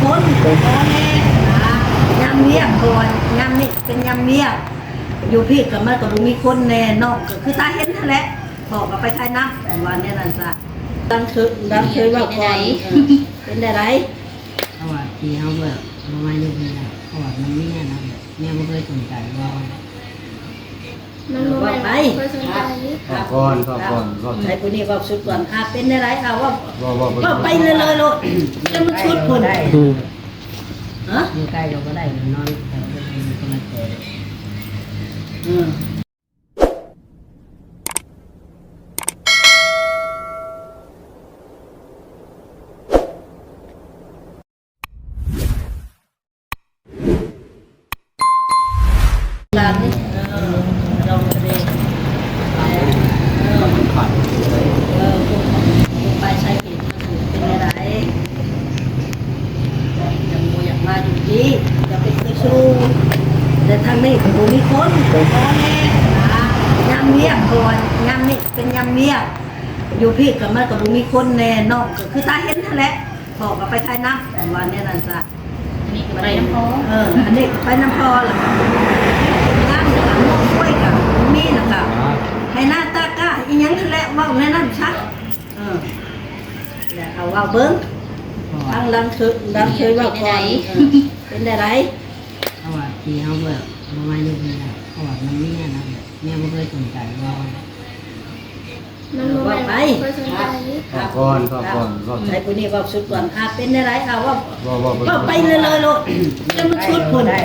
ຄົນ ພໍ່ແມ່ນະ ຍາມວຽກກ່ອນ ຍາມນີ້ເປັນຍາມວຽກ ຢູ່ພີ້ກໍມັນກໍບໍ່ມີຄົນແດ່ ນ້ອງກໍຄືຕາເຫັນຫັ້ນແຫຼະ ພໍ່ກໍໄປໄຖນາ ວ່າແນວນັ້ນຊະ. ດັ່ງເຄີຍ ດັ່ງເຄີຍເວົ້າກ່ອນ ເອີ ເປັນແນວໃດ? ເພາະວ່າທີ່ເຮົາແບບບໍ່ມາຢູ່ນີ້ນະ ເພາະວ່າມັນມີອັນນັ້ນແຫຼະ ແມ່ບໍ່ເຄີຍສົນໃຈເວົ້າ. ມັນບໍ່ແມ່ນວ່າເຄີຍສົນໃຈ. ເວົ້າກ່ອນ ເວົ້າກ່ອນ ເວົ້າ ໃຫ້ຜູ້ນີ້ເວົ້າສຸດກ່ອນ. ອ່າ ເປັນແນວໃດ? ອ່າ ເວົ້າ ເວົ້າ ເວົ້າ ເວົ້າໄປເລື້ອຍໆໂລດ ຈົນມັນສຸດພຸ້ນ. ອືມ ຮະ? ຢູ່ໃກ້ກໍບໍ່ໄດ້ ນອນແຖວນີ້ກໍບໍ່ໄດ້. ອືມ. ຫຼານ ເອີ ລອງເດ ເອີ ເອີ ໄປໃຊ້ເຂດເປັນແນວໃດ? ຍັງບໍ່ຢາກມາຢູ່ທີ່ ຢາກໄປຄືຊູ່ ແຕ່ທາງນີ້ກໍບໍ່ມີຄົນ ພໍ່ແມ່ນະ ຍາມວຽກກ່ອນ ຍາມນີ້ເປັນຍາມວຽກ ຢູ່ພີ້ກໍມັນກໍບໍ່ມີຄົນແດ່ ນ້ອງກໍຄືຕາເຫັນຫັ້ນແຫຼະ ພໍ່ກໍໄປໄຖນາ ວ່າແນວນັ້ນຊະ. ອັນນີ້ກໍໄປນຳພໍ່ ເອີ ອັນນີ້ໄປນຳພໍ່ ແລ້ວກໍງານ ແລ້ວກໍງົວຄວາຍກໍມີ ແລ້ວກໍໄຖນາຕາກ້າອີ່ຫຍັງຫັ້ນແຫຼະ ເວົ້າແນວນັ້ນຊະ. ເອີ ແລ້ວເອົາເວົ້າເບິ່ງ ທາງຫຼັງເຄີຍ ຫຼັງເຄີຍເວົ້າກ່ອນ ເອີ ເປັນແນວໃດ? ເພາະວ່າທີ່ເຮົາແບບບໍ່ມາຢູ່ນີ້ນະ ເພາະວ່າມັນມີອັນນັ້ນແຫຼະ ແມ່ບໍ່ເຄີຍສົນໃຈເວົ້າ. ມັນບໍ່ແມ່ນ ເວົ້າໄປ ເຄີຍສົນໃຈ. ເວົ້າກ່ອນ ເວົ້າກ່ອນ ເວົ້າ ໃຫ້ຜູ້ນີ້ເວົ້າສຸດກ່ອນ. ອ່າ ເປັນແນວໃດ? ອ່າ ເວົ້າ ເວົ້າ ເວົ້າໄປເລື້ອຍໆໂລດ ຈົນມັນສຸດພຸ້ນ. ຮະ?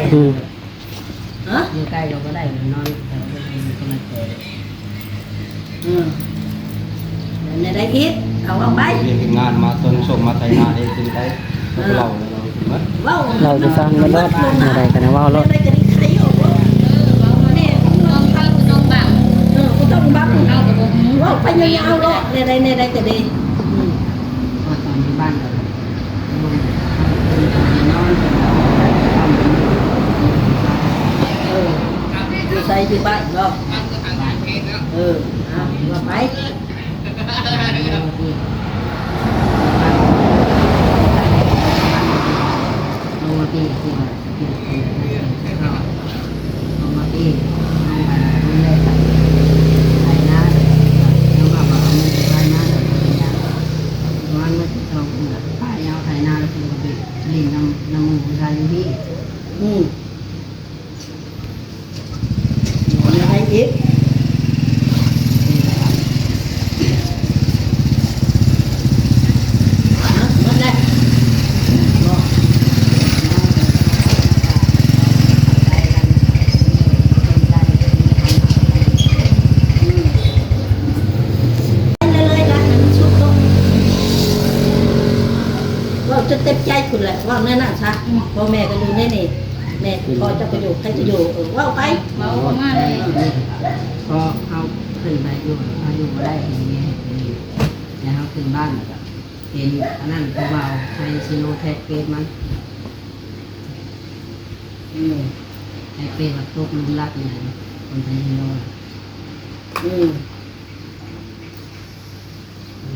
ຢູ່ໃກ້ກໍບໍ່ໄດ້ ນອນແຖວນີ້ກໍບໍ່ໄດ້. ອືມ ແລ້ວແນວໃດອີກ? ເອົາ ເວົ້າໄປ. ວຽກເຮັດງານມາ ຕອນສົ່ງມາໄຖນາໄດ້ເປັນໄດ? ເອີ ເລົ່າແລ້ວເນາະ ເວົ້າ ເລົ່າຈະຟັງເບິດໂລດ ແນວໃດກໍແນວເວົ້າໂລດ. ແນວໃດກໍໄດ້ໃຄອອກໂລດ. ເອີ ເວົ້າແນ່ ບໍ່ຕ້ອງບັງ ເອີ ບໍ່ຕ້ອງບັງ ເຮົາກໍບໍ່ຮູ້ ເວົ້າໄປຍາວໆໂລດ. ແນວໃດ ແນວໃດກໍດີ. ອືມ ວ່າຕອນຢູ່ບ້ານກໍ ເອີ ຢູ່ໃສ ຢູ່ບ້ານເນາະ? ເອີ ເອົາ ວ່າໄປ. ເອົາມາປີ ເອົາມາປີ ເອົາມາໄປນາ ເອົາມາໄປນາ ເປັນຫຍັງ ປະມານມື້ທີສອງ ປາຍເອົາໄປນາ ແລ້ວເພິ່ນກໍໄປຫຼິ້ນນຳ ນຳໝູ່ຜູ້ຊາຍຢູ່ພີ້. ອືມ. ເວົ້າຈົນເຕັມໃຈພຸ້ນແຫຼະ ເວົ້າແນວນັ້ນຊະ. ອືມ ພໍ່ແມ່ກໍຢູ່ໃນນີ້ ແມ່ ອືມ ພໍ່ເຈົ້າກໍຢູ່ ໃຜກໍຢູ່ ເອີ ເວົ້າໄປ ເວົ້າອອກມາເລີຍ. ເພາະເຮົາຂຶ້ນໄປຢູ່ ເຮົາຢູ່ບໍ່ໄດ້ ແມ່ເຮັດແນວນີ້ ແລ້ວເຮົາຂຶ້ນບ້ານ ເຫັນອັນນັ້ນ ຜູ້ບ່າວໄທຊີໂນແທັກເຟສມັນ. ອືມ ແທັກເຟສວ່າຕົກຫຼຸມລັກອີ່ຫຍັງ ຄົນໄທຊີໂນ. ອືມ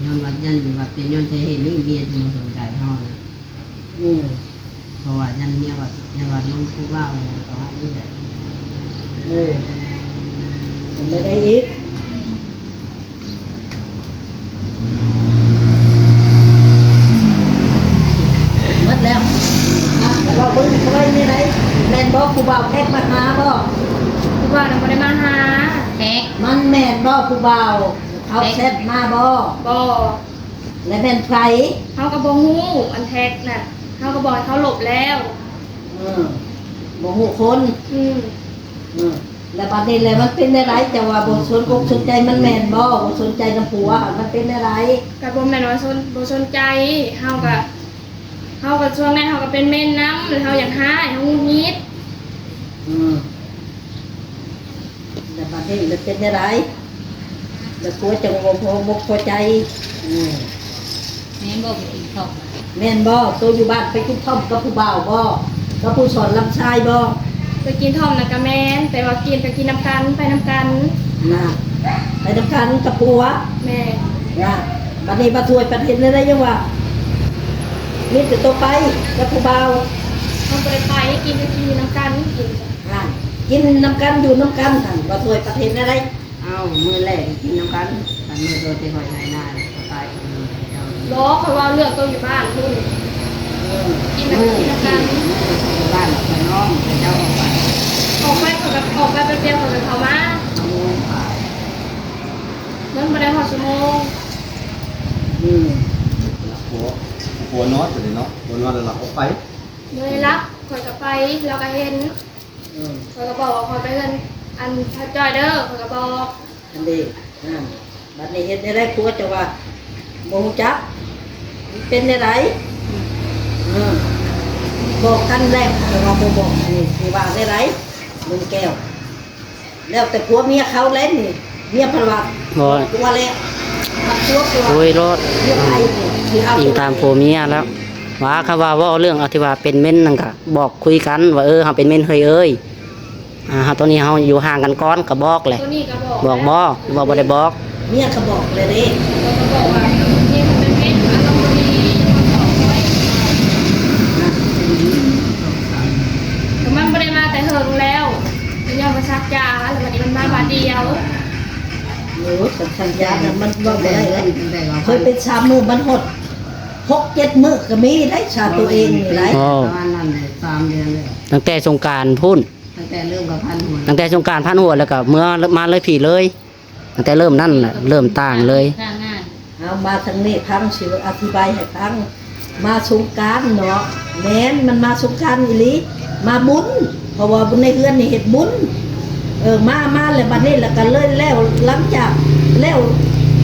ຍ້ອນວ່າ ຢ້ານວ່າເປັນຍ້ອນສາເຫດນີ້ ເມຍຈຶ່ງບໍ່ສົນໃຈເຮົານະ. ອືມ ເພາະວ່າຢ້ານເມຍວ່າ ຢ້ານວ່ານຳຜູ້ບ່າວ ແລ້ວກໍວ່ານີ້ແຫຼະ. ເອີ ເປັນໄປໄດ້ອີກ. ໝົດແລ້ວ ເວົ້າເບິ່ງ ເຂົາວ່າແນວໃດ? ແມ່ນບໍ່ ຜູ້ບ່າວແທັກມາຫາບໍ່? ຜູ້ບ່າວນະບໍ່ໄດ້ມາຫາ. ແທັກ ມັນແມ່ນບໍ່ ຜູ້ບ່າວເຂົາແຊັດມາບໍ່? ບໍ່. ແລະແມ່ນໃຜ? ເຮົາກໍບໍ່ຮູ້ ອັນແທັກນະ ເຮົາກໍບອກໃຫ້ເຂົາລົບແລ້ວ. ເອີ ບໍ່ຮູ້ຄົນ. ອືມ ເອີ ແລ້ວບັດນີ້ແຫຼະ ມັນເປັນແນວໃດ? ເຈົ້າວ່າບໍ່ສົນອົກສົນໃຈ ມັນແມ່ນບໍ່? ບໍ່ສົນໃຈນຳຜົວ ມັນເປັນແນວໃດ? ກໍບໍ່ແມ່ນວ່າສົນ ບໍ່ສົນໃຈ ເຮົາກໍ ເຮົາກໍຊ່ວງນັ້ນເຮົາກໍເປັນເມນນຳ ແລ້ວເຮົາຢາກຮ້າຍ ເຮົາຫງຸດຫງິດ. ອືມ ແລ້ວບັດນີ້ແລ້ວເປັນແນວໃດ? ແລ້ວຜົວຈັ່ງບໍ່ພໍ ບໍ່ພໍໃຈ. ອືມ ແມ່ນບໍ່ ໄປກິນຂ້າວ? ແມ່ນບໍ່? ໂຕຢູ່ບ້ານໄປກິນຂ້າວກັບຜູ້ບ່າວບໍ່? ກັບຜູ້ສອນລຳຊາຍບໍ່? ໄປກິນຂ້າວນະກະແມ່ນ ແຕ່ວ່າກິນກະກິນນຳກັນ ໄປນຳກັນ. ນະ ໄປນຳກັນກັບຜົວ? ແມ່ນ. ນະ ບັດນີ້ມາຖ້ວຍປະເທດແນວໃດ ຍັງວ່າ ມີແຕ່ໂຕໄປກັບຜູ້ບ່າວ. ເຮົາບໍ່ໄດ້ໄປ ກິນກໍກິນຢູ່ນຳກັນ ກິນ ຫັ້ນ ກິນນຳກັນ ຢູ່ນຳກັນ ຫັ້ນ ວ່າຖ້ວຍປະເທດແນວໃດ? ອ້າວ ມື້ແລກກິນນຳກັນ ບາດມື້ໂດຍທີ່ຮອດໄຮ່ນາກໍຕາຍຄົນໜຶ່ງ. ບໍ່ ຂ້ອຍເວົ້າເລື່ອງໂຕຢູ່ບ້ານພຸ້ນ ເອີ ກິນນຳກັນ ມື້ຢູ່ບ້ານຂ້ອຍນ້ອງເຂົາເຈົ້າອອກໄປ ອອກໄປ ຂ້ອຍກໍອອກໄປແປັບດຽວ ຂ້ອຍກໍເຂົ້າມາ ຊົ່ວໂມງປາຍ ມັນບໍ່ໄດ້ຮອດຊົ່ວໂມງ. ອືມ ຜົວ ຜົວນອນຕົວນີ້ເນາະ ຜົວນອນແລ້ວລັກອອກໄປ. ບໍ່ໄດ້ລັກ ຂ້ອຍກໍໄປ ລາວກໍເຫັນ. ອືມ ຂ້ອຍກໍບອກວ່າຂ້ອຍໄປເຮືອນອັນພະຈ້ອຍເດີ ຂ້ອຍກໍບອກ. ອັນເດ ນັ້ນ ບັດນີ້ເຮັດແນວໃດ? ຜົວເຈົ້າວ່າບໍ່ຮູ້ຈັກ ມັນເປັນແນວໃດ? ອືມ ບອກກັນແລ້ວ ແຕ່ວ່າບໍ່ບອກ ອັນນີ້ຊິວ່າແນວໃດ ລຸງແກ້ວ? ແລ້ວແຕ່ຜົວເມຍເຂົາແຫຼະນີ້ ເມຍພັນວ່າ ບໍ່ ຜົວແຫຼະ ມັນຜົວ ຜົວ ໂອ້ຍ ໂລດ ເມຍໃຜນີ້ຊິເອົາ ອີງຕາມຜົວເມຍແລ້ວ. ວ່າ ຄັນວ່າເວົ້າເລື່ອງທີ່ວ່າເປັນເມັນນັ້ນກະບອກຄຸຍກັນວ່າ ເອີ ເຮົາເປັນເມັນເຮີ້ຍເອີຍ ອ່າ ເຮົາ ຕອນນີ້ເຮົາຢູ່ຫ່າງກັນກ່ອນ ກະບອກແຫຼະ. ໂຕນີ້ກະບອກ ບອກບໍ່? ເວົ້າບໍ່ໄດ້ບອກ. ເມຍກະບອກແລ້ວເດ້ ເຂົາກະບອກວ່າ ເມຍເຂົາເປັນເມັນ ອາລົມບໍ່ດີ ເຂົາບອກເລີຍ. ມັນບໍ່ໄດ້ມາແຕ່ເຫິງແລ້ວ ເປັນຍ້ອນວ່າສັກຢາ ແລ້ວບັດນີ້ມັນມາບາດດຽວ. ໂອ້ ສັກ ສັກຢານະ ມັນເວົ້າບໍ່ໄດ້ເລີຍ. ເຄີຍເປັນສາມມື້ ມັນຮອດຫົກເຈັດມື້ກະມີໄດ໋ ຊາໂຕເອງນີ້ໄດ໋. ອໍ ປະມານນັ້ນແຫຼະ ສາມເດືອນແລ້ວ ຕັ້ງແຕ່ສົງການພຸ້ນ. ຕັ້ງແຕ່ເລີ່ມກະພັນຫົວ ຕັ້ງແຕ່ສົງການພັນຫົວ ແລ້ວກະເມືອມາເລີຍພີ້ເລີຍ. ຕັ້ງແຕ່ເລີ່ມນັ້ນແຫຼະ ເລີ່ມຕ່າງເລີຍ. ເອົາມາທາງນີ້ຟັງ ຊິອະທິບາຍໃຫ້ຟັງ. ມາສົງການເນາະ ແມ່ນ ມັນມາສົງການອີ່ຫຼີ ມາບຸນ ເພາະວ່າໃນເຮືອນນີ້ເຮັດບຸນ. ເອີ ມາ ມາແລ້ວ ບັດນີ້ແລ້ວກະເລີຍແລ້ວ ຫຼັງຈາກແລ້ວ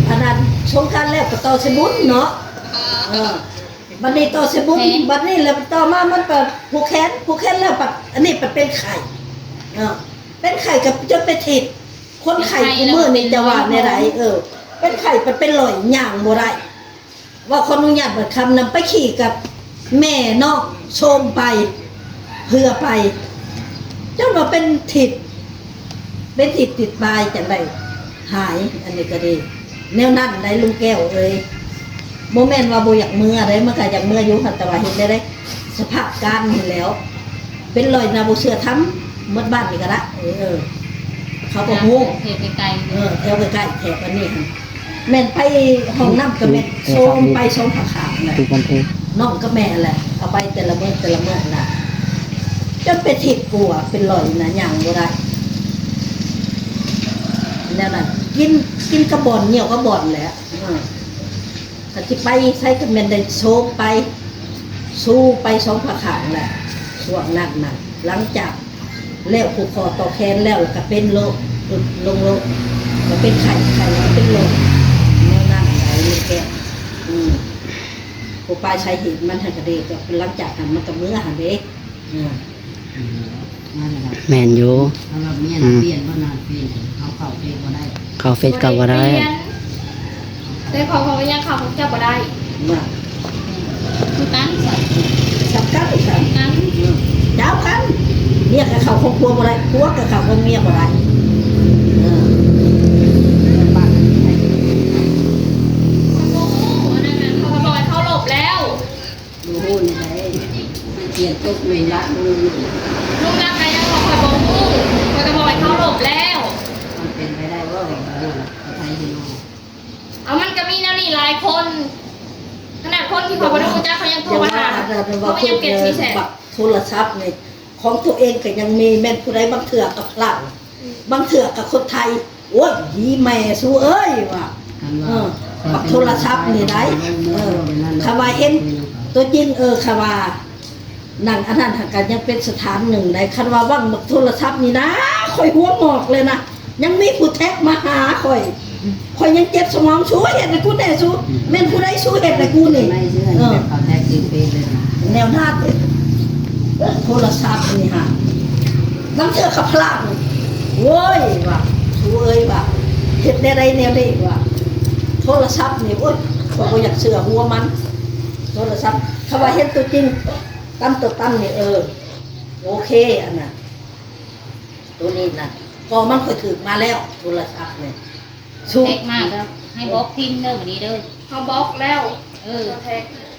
ອັນນັ້ນ ສົງການແລ້ວກະຕໍ່ໃສ່ບຸນເນາະ. ເອີ ບັດນີ້ຕໍ່ໃສ່ບຸນ ແມ່ນ ບັດນີ້ແລ້ວຕໍ່ມາມັນກະຜູກແຂນ ຜູກແຂນແລ້ວບັດອັນນີ້ບັດເປັນໄຂ້. ເອີ ເປັນໄຂ້ກະຈົນໄປທິດ ຄົນໄຂ້ ເປັນໄຂ້ ຄຸມື້ນີ້ ແລ້ວ ຈະວ່າແນວໃດ? ເອີ ເປັນໄຂ້ ເປັນ ເປັນລອຍ ຍ່າງບໍ່ໄດ້. ເວົ້າຂໍອະນຸຍາດບັດຄຳນຳ ໄປຂີ່ກັບແມ່ນ້ອງໂຊມໄປ ເຮືອໄປ ຈົນວ່າເປັນທິດ ເປັນທິດຕິດປາຍ ຈັ່ງໄດ້ຫາຍ. ອັນນີ້ກະດີ ແນວນັ້ນໄດ໋ລຸງແກ້ວເອີຍ. ບໍ່ແມ່ນວ່າບໍ່ຢາກເມືອເດ້ ມັນກະຢາກເມືອຢູ່ ແຕ່ວ່າເຮັດແນວໃດ ສະພາບການນີ້ແຫຼ້ວ ເປັນລອຍນະ ບໍ່ເຊື່ອຖາມໝົດບ້ານນີ້ກະໄດ້. ເອີ ເຂົາກະຮູ້ ແຖວໃກ້ໆ ເອີ ແຖວໃກ້ໆ ແຖວອັນນີ້ຫັ້ນ ແມ່ນໄປຫ້ອງນ້ຳກະແມ່ນໂຊມໄປສອງພະຂ້າງແຫຼະ ນ້ອງກັບແມ່ຫັ້ນແຫຼະ ເອົາໄປແຕ່ລະມື້ແຕ່ລະມື້ນະ ຈົນໄປທິດປົວເປັນລອຍນະ ຍ່າງບໍ່ໄດ້. ແນວນັ້ນ ກິນ ກິນກະບ່ອນ ຍ່ຽວກະບ່ອນແຫຼະ. ເອີ ຄັນຊິໄປໃສກະແມ່ນໄດ້ໂຊມໄປ ຊູໄປສອງພະຂ້າງແຫຼະ ຊ່ວງນັ້ນນະ. ຫຼັງຈາກແລ້ວຜູກຂໍ້ຕໍ່ແຂນແລ້ວ ລະກະເປັນໂລດ ຫຼຸດລົງໂລດ ກະເປັນໄຂ້ ໄຂ້ລະກະເປັນໂລດ ແນວນັ້ນໄດ໋ແກ. ອືມ ຜູ້ປາຍສາເຫດມັນຫັ້ນກະເດ ກະຫຼັງຈາກຫັ້ນມັນກະເມືອຫັ້ນເດ. ອືມ ອືມ ນັ້ນແຫຼະ ແມ່ນຢູ່. ສຳລັບເມຍ ອືມ ນະ ປ່ຽນບໍ່ນານ ປ່ຽນ ເຮົາເຂົ້າເຟສບໍ່ໄດ້ ເຂົ້າເຟສກະບໍ່ໄດ້ ບໍ່ໄດ້ປ່ຽນ. ແຕ່ເຂົາ ເຂົາກະຍັງເຂົ້າຂອງເຈົ້າບໍ່ໄດ້. ນະ ຄືກັນ ຄືກັນ ຄືກັນ ເຈົ້າກັນ ເມຍກະເຂົ້າຂອງຜົວບໍ່ໄດ້ ຜົວກະເຂົ້າຂອງເມຍບໍ່ໄດ້. ເອີ ອັນນັ້ນນະ ເຂົາກະບອກໃຫ້ເຮົາຫຼົບແລ້ວ. ບໍ່ຮູ້ແນວໃດ ມັນປ່ຽນຕົກເວລາ ລຸງລັດກະຍັງວ່າຂ້ອຍບໍ່ຮູ້ ຂ້ອຍກະບອກໃຫ້ເຂົາຫຼົບແລ້ວ. ມັນເປັນໄປໄດ້ບໍ່ ບໍ່ຮູ້ລະ ໃຜຊິຮູ້. ເອົາ ມັນກະມີແນວນີ້ຫຼາຍຄົນ ຂະໜາດຄົນທີ່ຂ້ອຍບໍ່ໄດ້ຮູ້ຈັກ ເຂົາຍັງໂທມາຫາ ເຂົາກະຍັງປ່ຽນສີແສ. ບັກໂທລະສັບນີ້ ຂອງຕົວເອງກະຍັງມີ ແມ່ນຜູ້ໃດບາງເທື່ອກະພະລາງ ບາງເທື່ອກະຄົນໄທ ໂອ້ຍ ອີ່ແມ່ສູເອີຍ ວ່າ ເອີ ບັກໂທລະສັບນີ້ໄດ໋. ເອີ ຄັນວ່າເຫັນຕົວຈິງ ເອີ ຄັນວ່າ ນັ້ນ ອັນນັ້ນຫັ້ນກະຍັງເປັນສະຖານໜຶ່ງໃດ໋ ຄັນວ່າຫວັງບັກໂທລະສັບນີ້ນະ ຂ້ອຍຫົວງອກເລີຍນະ ຍັງມີຜູ້ແທັກມາຫາຂ້ອຍ ຂ້ອຍຍັງເຈັບສະໝອງ ສູເຮັດໃຫ້ກູແດ່ສູ ແມ່ນຜູ້ໃດສູເຮັດໃຫ້ກູນີ້ ເອີ ແນວນັ້ນເດ້ ໂທລະສັບນີ້ຫາ ລາງເທື່ອກະພະລາງ ໂອ້ຍ ວ່າ ສູເອີຍ ວ່າ ເຮັດແນວໃດແນວນີ້ ວ່າ ໂທລະສັບນີ້ ໂອ້ຍ ຂ້ອຍບໍ່ຢາກເຊື່ອຫົວມັນ ໂທລະສັບ ຖ້າວ່າເຫັນຕົວຈິງ ຕຳຕໍ່ຕຳນີ້ ເອີ ໂອເຄ ອັນນັ້ນ ໂຕນີ້ນະ ເພາະມັນຂ້ອຍຖືກມາແລ້ວ ໂທລະສັບນີ້ ແທັກມາເດີ ໃຫ້ບລັອກພິມເດີ ບາດນີ້ເດີ ເຮົາບລັອກແລ້ວ ເອີ ແທັກ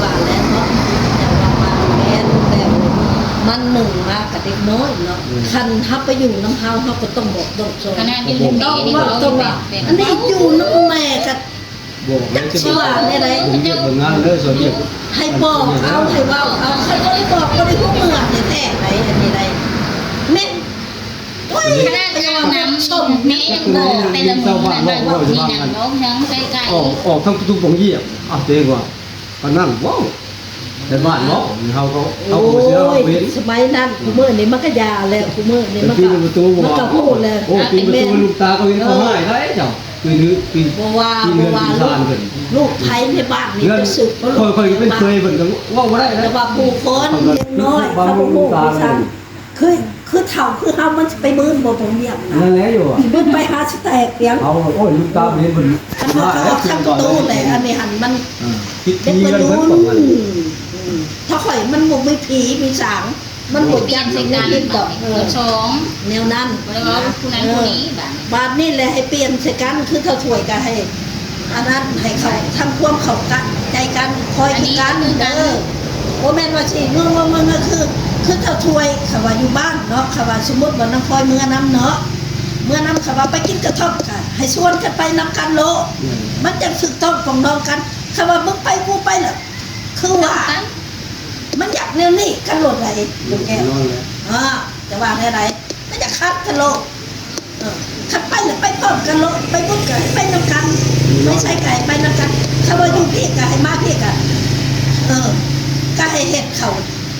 ວ່າແລ້ວເນາະ ຢ່າວ່າມາແມ່ນແບບມັນໜຶ່ງມາກັບເດັກນ້ອຍເນາະ ອືມ ຄັນເຮົາໄປຢູ່ນຳເຮົາ ເຮົາກໍຕ້ອງບອກຕ້ອງສອນ ຂະໜາດຢູ່ນຳແມ່ນີ້ ຕ້ອງເວົ້າ ຕ້ອງວ່າ ອັນນີ້ຢູ່ນຳແມ່ກໍ ບອກແລ້ວ ຈັກຊິວ່າແນວໃດ ເຮັດວຽກເບິ່ງງານເດີ ຊ່ວຍວຽກ ໃຫ້ບອກເອົາ ໃຫ້ເວົ້າເອົາ ຄັນບໍ່ໄດ້ບອກ ບໍ່ໄດ້ຮູ້ເມືອແທ້ໆ ໄປອັນນີ້ໄດ໋ ແມ່ນ ໂອ້ຍ ຂະໜາດເຈົ້ານຳ ແມ່ຍັງບອກແຕ່ລະມື້ນັ້ນວ່າ ນີ້ນະ ນ້ອງເຮືອງໃກ້ໆ ອອກ ອອກທັງທຸກໂຮງຮຽນ ອ້າວ ເຕັງວ່າ ປານນັ້ນເວົ້າ ແຕ່ບ້ານເນາະ ເຮົາກໍ ເຮົາກໍບໍ່ເຊື່ອ ເຮົາບໍ່ເຫັນ ສະໄໝນັ້ນ ອືມ ຄູ່ມື້ນີ້ມັນກໍຢ່າແລ້ວ ຄູ່ມື້ນີ້ມັນກໍ ມັນກໍຮູ້ແລ້ວ ໂອ້ ປີນປະຕູ ແມ່ນ ລູກຕາກໍເຫັນເຂົາຮ້າຍໄດ໋ເຈົ້າ ປີນ ປີນ ບໍ່ວ່າ ບໍ່ວ່າລູກ ລູກໃຜໃນບ້ານນີ້ຈະສືບ ຂ້ອຍ ຂ້ອຍເປັນເຂີຍເພິ່ນກໍເວົ້າບໍ່ໄດ້ນະ ແຕ່ວ່າຜູ້ຄົນເດັກນ້ອຍເຂົາບໍ່ຮູ້ຄືກັນ ຄື ຄືເຖົ້າຄືເຮົາມັນຊິໄປມື່ນບໍ່ ບໍ່ຮຽນນະ ນັ້ນແຫຼະຢູ່ ມັນໄປຫາຊິແຕກຫຍັງ ເອົາ ໂອ້ຍ ລູກຕາເຫັນເພິ່ນ ອັນນັ້ນກໍອອກທາງປະຕູແຫຼະ ອັນນີ້ຫັ້ນມັນ ເອີ ເດັກວັຍລຸ້ນ ອືມ ຖ້າຂ້ອຍມັນບໍ່ມີຜີມີສາງ ມັນບໍ່ຈັກໃສ່ກັນດອກ ເອີ ສອງ ແນວນັ້ນ ບໍ່ໄດ້ເວົ້າຜູ້ນັ້ນຜູ້ນີ້ ບາດນີ້ ບາດນີ້ແຫຼະໃຫ້ປ່ຽນໃສ່ກັນ ຄືເຖົ້າຖ້ວຍກໍໃຫ້ ອັນນັ້ນໃຫ້ເຂົາທຳຄວາມເຂົ້າໃຈກັນ ຄອຍຄືກັນເດີ ບໍ່ແມ່ນວ່າຊິງົງໆ ຄື ຄືເຖົ້າຖ້ວຍ ຄັນວ່າຢູ່ບ້ານເນາະ ຄັນວ່າສົມມຸດວ່ານ້ອງພອຍເມືອນຳເນາະ ເມືອນຳ ຄັນວ່າໄປກິນກະທ່ອມ ກໍໃຫ້ຊວນກັນໄປນຳກັນໂລດ ອືມ ມັນຈັ່ງຖືກຕ້ອງປອງດອງກັນ ຄັນວ່າມຶງໄປ ກູໄປລະ ຄືວ່າ ມັນຢາກແນວນີ້ກັນໂລດໃດ ແກ້ວ ແນ່ນອນແຫຼະ ເອີ ຈະວ່າແນວໃດ ມັນຢາກຂັດກັນໂລດ ເອີ ຄັນໄປລະໄປພ້ອມກັນໂລດ ໄປບຸນກະໃຫ້ໄປນຳກັນ ໄປໃສກະໃຫ້ໄປນຳກັນ ຄັນວ່າຢູ່ພີ້ກະໃຫ້ມາພີ້ກະ ເອີ ກະໃຫ້ເຮັດເຂົາ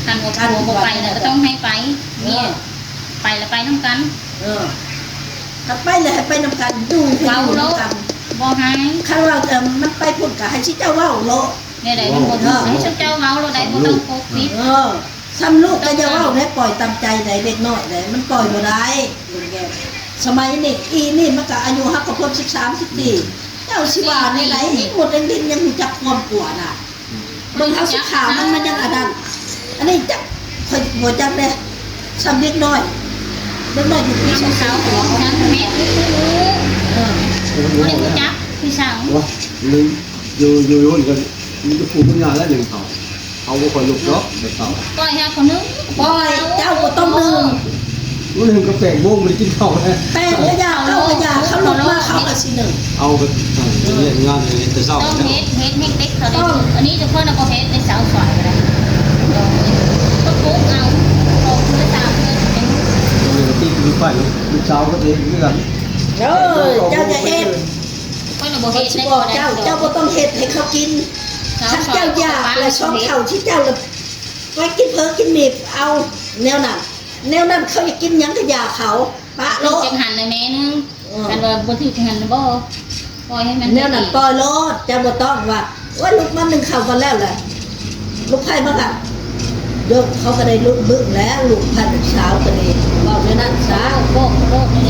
ຄັນວ່າຜົວບໍ່ໄປລະກະຕ້ອງໃຫ້ໄປ ເອີ ເມຍ ໄປລະໄປນຳກັນ ເອີ ຄັນໄປລະໃຫ້ໄປນຳກັນ ຢູ່ ເວົ້າໂລດ ຢູ່ນຳກັນ ບໍ່ໃຫ້ ຄັນວ່າ ເອີ ມັນໄປພຸ້ນກະໃຫ້ຊິເຈົ້າເວົ້າໂລດ ແນວໃດມັນບໍ່ຖືກ ເອີ ໃຫ້ຊຸມເຈົ້າເວົ້າໂລດໃດ໋ ບໍ່ຕ້ອງປົກປິດ ເອີ ຊ່ຳລູກກະຢ່າເວົ້າໃດ໋ ປ່ອຍຕາມໃຈໃດ໋ ເດັກນ້ອຍໃດ໋ ມັນປ່ອຍບໍ່ໄດ້ ສະໄໝນີ້ ອີນີ້ມັນກະອາຍຸເຮົາກະພວມສິບສາມ ສິບສີ່ ເຈົ້າຊິວ່າແນວໃດ ມົດແດງດິນຍັງຮູ້ຈັກຄວາມກົວນະ ເບິ່ງເຮົາສິຂາວມັນ ມັນຍັງອັນນັ້ນ ອັນນີ້ຈັກ ຂ້ອຍບໍ່ຈັກເດ້ ຊ່ຳເດັກນ້ອຍ ເດັກນ້ອຍຢູ່ປີຊາວສອງ ເອີ ບໍ່ໄດ້ຮູ້ຈັກ ຜູ້ສາວ ວ່າ ຢູ່ ຢູ່ ຢູ່ພຸ້ນກະມີແຕ່ປູ່ກັບຍ່າແຫຼະໜຶ້ງເຂົ້າ ເຮົາບໍ່ຄ່ອຍລຸກດອກແຕ່ເຊົ້າ ປ່ອຍໃຫ້ເຂົາໜຶ້ງ ປ່ອຍ ເຈົ້າບໍ່ຕ້ອງໜຶ້ງ ມື້ໜຶ່ງກະແປດໂມງບໍ່ໄດ້ກິນເຂົ້າແລ້ວ ແປດກະຢ່າ ເກົ້າກະຢ່າ ເຂົາລຸກມາເຂົາກະຊິໜຶ້ງ ເອົາກະ ເຮັດງານເຮັດແຕ່ເຊົ້າ ຕ້ອງເຮັດ ເຮັດໃຫ້ເດັກເຂົາໄດ້ ອັນນີ້ເຈົ້າຂອງນະບໍ່ເຮັດ ໄດ້ເຊົ້າສວຍກະໄດ້ ຕ້ອງປຸກເອົາ ອອກມື້ສາມເດືອນ ເອີ ຕິດຢູ່ໄປ ລູກສາວກະເຮັດຄືກັນ ເອີ ເຈົ້າຢ່າເຮັດ ຂ້ອຍນະບໍ່ເຮັດ ຂ້ອຍຊິບອກເຈົ້າ ເຈົ້າບໍ່ຕ້ອງເຮັດໃຫ້ເຂົາກິນ ຄັນເຈົ້າຢາກລະຊອກເຂົ້າຊິເຈົ້າລະ ໄປກິນເຜີກິນໝີ່ ເອົາແນວນັ້ນ ແນວນັ້ນ ເຂົາຢາກກິນຫຍັງກະຢ່າເຂົາ ປະໂລດ ຖືກຈັກຫັນລະແມ່ໜຶ່ງ ເອີ ຄັນວ່າບໍ່ຖືກຫັນລະບໍ່ ປ່ອຍໃຫ້ມັນ ແນວນັ້ນປ່ອຍໂລດ ເຈົ້າບໍ່ຕ້ອງວ່າ ໂອ້ຍ ລຸກມາໜຶ້ງເຂົ້າກ່ອນແລ້ວແຫຼະ ລູກໃຜມາກະ ໂຍມເຂົາກະໄດ້ລຸກບຶ້ງແລ້ວ ລູກໃຜລູກສາວກະດີ ເວົ້າແນວນັ້ນຊະ ບອກໂລດ ເອີ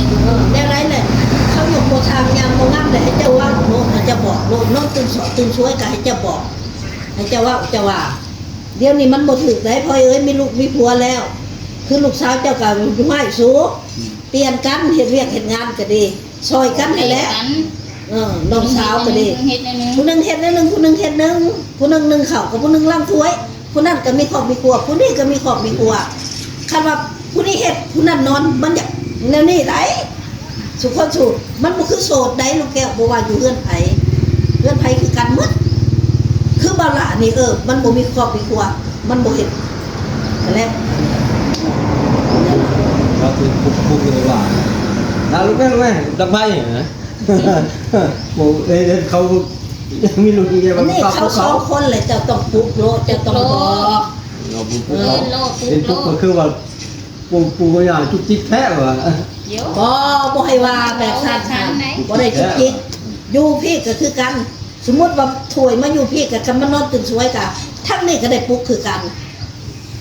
ແນວໃດແຫຼະ ເຂົາຍົກບໍ່ຊ່າງ ຍ່າງບໍ່ງາມແຫຼະ ໃຫ້ເຈົ້າເວົ້າໂລດ ໃຫ້ເຈົ້າບອກໂລດ ນອນຕື່ນສອກຕື່ນສວຍກະໃຫ້ເຈົ້າບອກ ໃຫ້ເຈົ້າເວົ້າ ເຈົ້າວ່າ ດຽວນີ້ມັນບໍ່ຖືກໃດ໋ ພໍ່ເອີຍ ມີລູກມີຜົວແລ້ວ ຄືລູກສາວເຈົ້າກະຢູ່ໃຫ້ສູ ອືມ ປ່ຽນກັນເຮັດວຽກເຮັດງານກະດີ ຊ່ອຍກັນຫັ້ນແຫຼະ ເອີ ນ້ອງສາວກະດີ ຜູ້ໜຶ່ງເຮັດແນວໜຶ່ງ ຜູ້ໜຶ່ງເຮັດແນວໜຶ່ງ ຜູ້ໜຶ່ງເຮັດໜຶ່ງ ຜູ້ໜຶ່ງໜຶ້ງເຂົ້າ ກະຜູ້ໜຶ່ງລ້າງຖ້ວຍ ຜູ້ນັ້ນກະມີຄອບມີຄົວ ຜູ້ນີ້ກະມີຄອບມີຄົວ ຄັນວ່າຜູ້ນີ້ເຮັດ ຜູ້ນັ້ນນອນ ມັນຢາກແນວນີ້ໃດ໋ ສຸຄົນສູ ມັນບໍ່ຄືໂສດໃດ໋ ລູກແກ້ວ ບໍ່ວ່າຢູ່ເຮືອນໃຜ ເຮືອນໃຜຄືກັນໝົດ ຄືບ່າວຫຼ້ານີ້ ເອີ ມັນບໍ່ມີຄອບມີຄົວ ມັນບໍ່ເຮັດ ກະແລ້ວ ລາວຖືກຄຸກຄຸກຢູ່ວ່າ ລາວລູກແມ່ ລູກແມ່ ດັງໄຟ ໂອ້ ເອີ ເຂົາມີລູກມີເມຍ ອັນນີ້ເຂົາສອງຄົນແຫຼະ ເຈົ້າຕ້ອງປຸກໂລດ ເຈົ້າຕ້ອງບອກ ເອີ ເປັນປຸກກະຄືວ່າ ປູ່ ປູ່ຍ່າຈຸກຈິກແທ້ວ່າ ບໍ່ ບໍ່ໃຫ້ວ່າແບບຊັ້ນ ບໍ່ໄດ້ຈຸກຈິກ ຢູ່ພີ້ກະຄືກັນ ສົມມຸດວ່າຖ້ວຍມາຢູ່ພີ້ກະ ຄັນມັນນອນຕື່ນສວຍກະ ທາງນີ້ກະໄດ້ປຸກຄືກັນ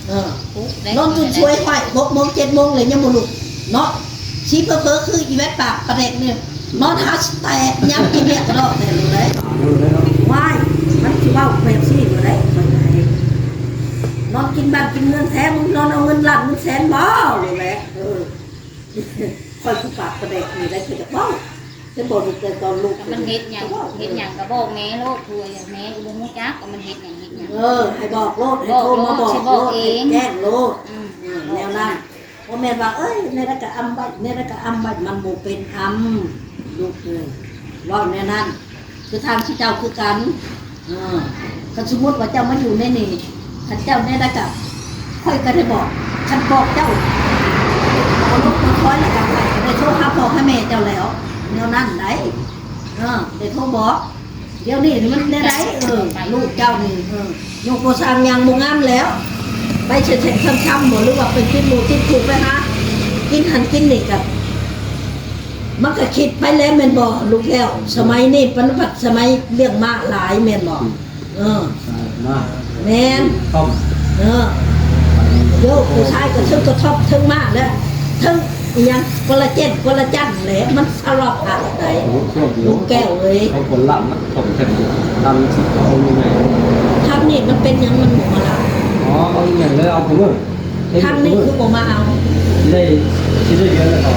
ເອີ ປຸກໄດ້ ນອນຕື່ນສວຍ ຫ້ອຍ ຫົກໂມງເຈັດໂມງແລ້ວຍັງບໍ່ລຸກເນາະ ຊິເຜີໆຄືອີແວັດປາກປາແດກນີ້ ນອນຫາສະແຕກ ຍາມກິນເບຍກະດອກແທ້ເລີຍ ວ້າຍ ມັນຊິເວົ້າແບບຊີ້ເລີຍ ນອນກິນບ້ານກິນເມືອງແທ້ ມຶງນອນເອົາເງິນລ້ານເງິນແສນບໍ່ ເລີຍແຫຼະ ເອີ ຂ້ອຍຄືປາກປາແດກນີ້ໄດ໋ ຂ້ອຍຢາກເວົ້າ ແຕ່ບໍ່ໄດ້ແຕ່ຕອນລູກ ມັນເຮັດຫຍັງ ເຮັດຫຍັງກະບອກແມ່ໂລດ ຄືແມ່ບໍ່ຮູ້ຈັກວ່າມັນເຮັດຫຍັງ ເຮັດຫຍັງ ເອີ ໃຫ້ບອກໂລດ ໃຫ້ໂທມາບອກໂລດ ໃຫ້ແຈ້ງໂລດ ອືມ ເອີ ແນວນັ້ນ ບໍ່ແມ່ນວ່າ ເອີຍ ແນວໃດກະອຳໄວ້ ແນວໃດກະອຳໄວ້ ມັນບໍ່ເປັນອຳ ລູກເອີຍ ເວົ້າແນວນັ້ນ ຄືທາງເຈົ້າຄືກັນ ເອີ ຄັນສົມມຸດວ່າເຈົ້າມາຢູ່ໃນນີ້ ຄັນເຈົ້າແນວໃດກະ ຂ້ອຍກະໄດ້ບອກ ຄັນບອກເຈົ້າ ເອົາລົດມາຖອຍແລ້ວກະໄດ້ໂທຫາພໍ່ຫາແມ່ເຈົ້າແລ້ວ ແນວນັ້ນໃດ໋ ເອີ ໄດ້ໂທບອກ ດຽວນີ້ມັນແນວໃດ ເອີ ລູກເຈົ້ານີ້ ເອີ ຍົກບໍ່ຊ່າງ ຍ່າງບໍ່ງາມແລ້ວ ໄປແຊະໆຊ້ຳໆບໍ່ ຫຼືວ່າໄປຕິດໝູຕິດຜູ້ ໄປຫາກິນຫັ້ນກິນນີ້ກະ ມັນກະຄິດໄປແລ້ວແມ່ນບໍ່ ລູກແກ້ວ ສະໄໝນີ້ມັນພັດສະໄໝລ້ຽງມ້າຫຼາຍແມ່ນບໍ່ ອືມ ເອີ ແມ່ນ ເອີ ໂຢ ຜູ້ຊາຍກະເທິງກະທອບເທິງມ້າແລ້ວ ເທິງອີ່ຫຍັງ ກອລລາເຈັນ ກອລລາຈັນແຫຼະ ມັນສາລະພັດໃດ໋ ລູກແກ້ວເອີຍ ເຂົາບໍ່ລ້ຳນະ ຕ້ອງເປັນລ້ຳຊິເອົາຍັງໄງ ທາງນີ້ມັນເປັນຫຍັງມັນບໍ່ມາລ້ຳ ອໍ ເອົາອີ່ຫຍັງເລີຍ ເອົາຜູ້ ທາງນີ້ຄືບໍ່ມາເອົາ ໄດ້ ຊິໄດ້ເດືອນລະເທົ່າ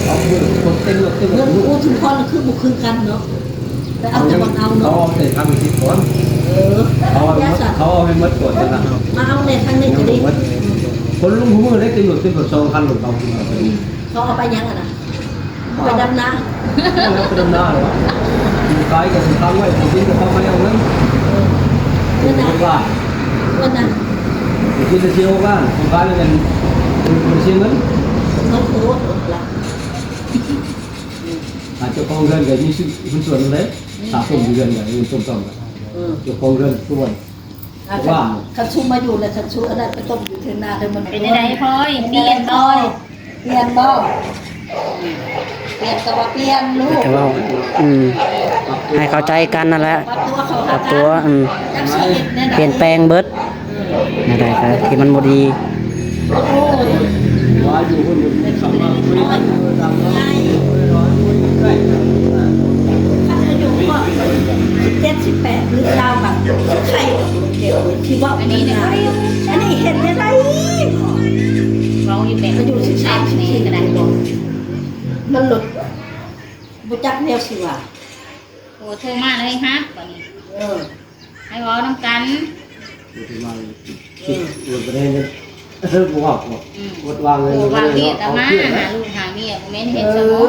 ເອົາເງິນຄົນເຕັມລົດເຕັມລົດ ເງິນຜູ້ທຸກຄົນຄືບໍ່ຄືກັນເນາະ ໄປເອົາແຕ່ບ່ອນເອົາເນາະ ເຂົາເອົາແຕ່ທາງສິບກ່ອນ ເອີ ເຂົາເອົາໃຫ້ໝົດ ເຂົາເອົາໃຫ້ໝົດກ່ອນນະ ມາເອົາແດ່ທາງນີ້ກະດີ ຄົນລຸງຄູ່ມື້ໄດ້ເຕັມລົດເຕັມລົດ ສອງຄັນລົດເຂົາ ອືມ ເຂົາເອົາໄປຫຍັງຫັ້ນນະ? ໄປດຳນາ ໄປດຳນາເນາະ ຂາຍກະຊິຄ້າງໄວ້ ກິນກະເອົາໄປເອົາເງິນ ເອີ ເພິ່ນວ່າ ເພິ່ນນະ ຄິດຈະຊິອອກລ້ານ ຄົນຂາຍແມ່ນ ເພິ່ນເສຍເງິນ ເງິນໂອດລະ ອາ ເຈົ້າຂອງເຮືອນກໍມີສ່ວນ ຫຸ້ນສ່ວນນຳເດ້ ສະສົມຢູ່ເຮືອນກໍເງິນສົມໆກັນ ເອີ ເຈົ້າຂອງເຮືອນຄືວ່າ ອາ ຄັນ ວ່າ ຄັນຊຸມມາຢູ່ແລ້ວ ຄັນຊຸມອັນນັ້ນໄປຕົກຢູ່ເທິງໜ້າເດີ ມັນ ເປັນຈັ່ງໃດພໍ່? ປ່ຽນບໍ່? ປ່ຽນບໍ່? ປ່ຽນກໍວ່າປ່ຽນລູກ ແຕ່ວ່າ ອືມ ໃຫ້ເຂົ້າໃຈກັນນັ້ນແຫຼະ ປັບຕົວເຂົ້າຫາກັນ ປັບຕົວ ອືມ ຈັກຊິເຮັດແນວໃດ ປ່ຽນແປງເບິດ ອືມ ແນວໃດກໍທີ່ມັນບໍ່ດີ ໂອ້ຍ ວ່າຢູ່ຄົນເດີ ເປັນຄົນເລັກນ້ອຍ ຄັນອາຍຸພວກສິບເຈັດ ສິບແປດ ຫຼື ຊາວ ບາດໄຂ້ ທີ່ເວົ້າ ອັນນີ້ເຮັດແນວໃດ? ເວົ້າຢູ່ແບບ ອາຍຸສິບສາມ ສິບສີ່ ກໍໄດ້ ມັນຫຼຸດ ບໍ່ຈັກແນວຊິວ່າ ໂອ້ ໂທມາເລີຍຮັບ ບາດນີ້ ເອີ ໃຫ້ເວົ້ານຳກັນ ເອີ ບໍ່ໄດ້ ບໍ່ເວົ້າ ອືມ ກົດວາງເລີຍ ໂອ້ ວາງວຽກກໍມາ ຫາລູກຫາເມຍ ບໍ່ແມ່ນເຮັດສະໝໍ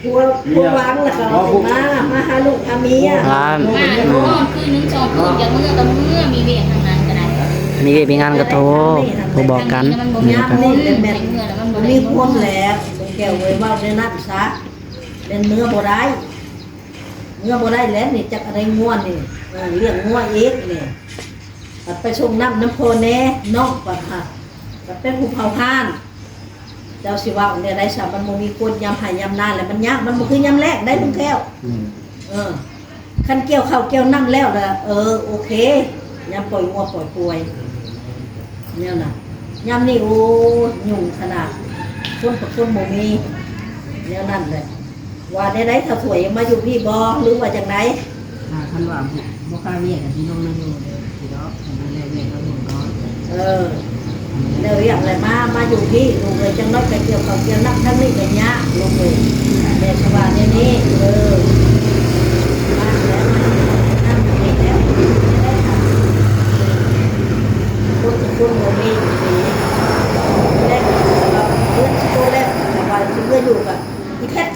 ຢູ່ ຜົວ ຜົວວາງແລ້ວກໍມາ ມາຫາລູກຫາເມຍ ມານອນຄືນໜຶ່ງສອງຄືນ ຢາກເມືອກໍເມືອ ມີວຽກທາງນັ້ນກໍໄດ້ ມີວຽກມີງານກໍໂທ ໂທບອກກັນ ຍາມນີ້ແມ່ນ ແມ່ນມີຄົນແຫຼະ ແກ້ວເອີຍ ເວົ້າແນວນັ້ນຊະ ແມ່ນເມືອບໍ່ໄດ້ ເມືອບໍ່ໄດ້ແຫຼະນີ້ ຈັກອະໄລງົວນີ້ ເອີ ລ້ຽງງົວອີກນີ້ ບັດໄປສົ່ງນ້ຳນຳພໍ່ແດ່ ນ້ອງບັດຫາ ບັດເປັນຜູ້ເຝົ້າຮ້ານ ເຈົ້າຊິເວົ້າແນວໃດຊະ ມັນບໍ່ມີຄົນ ຍາມໄຮ່ຍາມນາແລ້ວມັນຍາກ ມັນບໍ່ຄືຍາມແລ້ງໄດ໋ລຸງແກ້ວ ອືມ ເອີ ຄັນກ່ຽວເຂົ້າກ່ຽວນ້ຳແລ້ວລະ ເອີ ໂອເຄ ຍາມປ່ອຍງົວປ່ອຍຄວາຍ ແນວນັ້ນ ຍາມນີ້ ໂອ້ຍ ຫຍຸ້ງຂະໜາດ ຄົນປະຄົນບໍ່ມີ ແນວນັ້ນແຫຼະ ວ່າແນວໃດ ຖ້າຖ້ວຍມາຢູ່ພີ້ບໍ່ ຫຼືວ່າຈັ່ງໃດ? ຖ້າຄັນວ່າບໍ່ຄ່າວຽກກໍຊິລົງມາຢູ່ເດີພີ່ນ້ອງ ຄັນແລ້ວວຽກກໍລົງເນາະ ເອີ ແລ້ວວຽກແລ້ວມາ ມາຢູ່ພີ້ ລູກເອີຍ ຈັກໜ້ອຍໄປກ່ຽວເຂົ້າກ່ຽວນ້ຳ ທາງນີ້ກໍຍາກ ລູກເອີຍ ແມ່ຊິວ່າແນວນີ້ ເອີ ມາແລ້ວ ມານຳນີ້ແລ້ວ ຄົນ ຄົນບໍ່ມີຢູ່ພີ້ ແລ້ວເຮືອນຊິໂຕແລ້ວ ແຕ່ວ່າຊິເມືອຢູ່ກໍອີແພັດ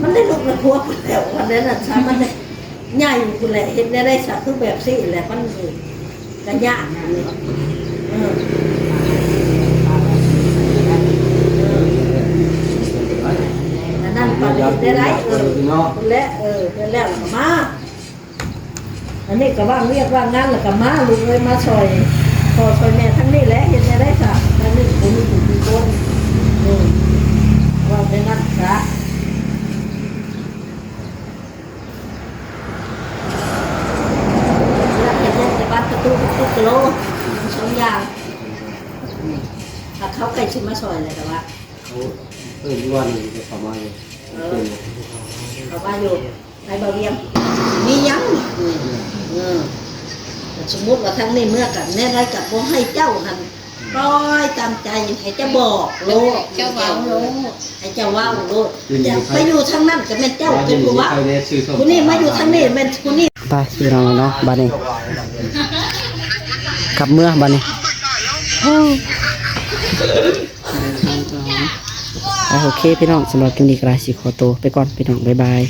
ມັນໄດ້ລູກໄດ້ຜົວພຸ້ນແລ້ວ ວັນນັ້ນນະ ຊະ ມັນໄດ້ໃຫຍ່ພຸ້ນແຫຼະ ເຮັດແນວໃດຊະ ຄືແບບຊີ້ແຫຼະ ມັນກະຍາກ ເອີ ເອີ ອັນນັ້ນກໍເຮັດໄດ້ຫຼາຍ ເອີ ພຸ້ນແຫຼະ ເອີ ແລ້ວກໍມາ ອັນນີ້ກໍວ່າງວຽກວ່າງງານ ແລ້ວກໍມາ ລູກເອີຍ ມາຊ່ອຍພໍ່ຊ່ອຍແມ່ທາງນີ້ແຫຼະ ເຮັດແນວໃດຊະ ທາງນີ້ບໍ່ມີຜູ້ມີຄົນ ເອີ ເວົ້າແນວນັ້ນຊະ ແລ້ວເຮັດຫຍັງແຕ່ບານປະຕູຕິດໂລ ສອງຢ່າງ ຖ້າເຂົາໃກ້ຊິມາຊ່ອຍແລ້ວກໍວ່າ ເຂົາເອີ້ນວ່ານີ້ກໍເຂົ້າມາຢູ່ ເອີ ເຂົ້າມາຢູ່ ໃຫ້ບ່າວວຽງ ມີຫຍັງ ເອີ ເອີ ສົມມຸດວ່າທາງນີ້ເມືອກັນແນວໃດກໍບໍ່ໃຫ້ເຈົ້າຫັ້ນ ປ່ອຍຕາມໃຈ ໃຫ້ເຈົ້າບອກໂລດ ເຈົ້າເວົ້າໂລດ ໃຫ້ເຈົ້າເວົ້າໂລດ ຢ່າໄປຢູ່ທາງນັ້ນກໍແມ່ນເຈົ້າເປັນຜູ້ເວົ້າ ຜູ້ນີ້ມາຢູ່ທາງນີ້ແມ່ນຜູ້ນີ້ ໄປພີ່ນ້ອງເນາະ ບາດນີ້ ກັບເມືອບາດນີ້ ໂອເຄພີ່ນ້ອງ ສຳລັບຄລິບນີ້ກໍໄດ້ຊິຂໍໂຕໄປກ່ອນພີ່ນ້ອງ ບາຍບາຍ.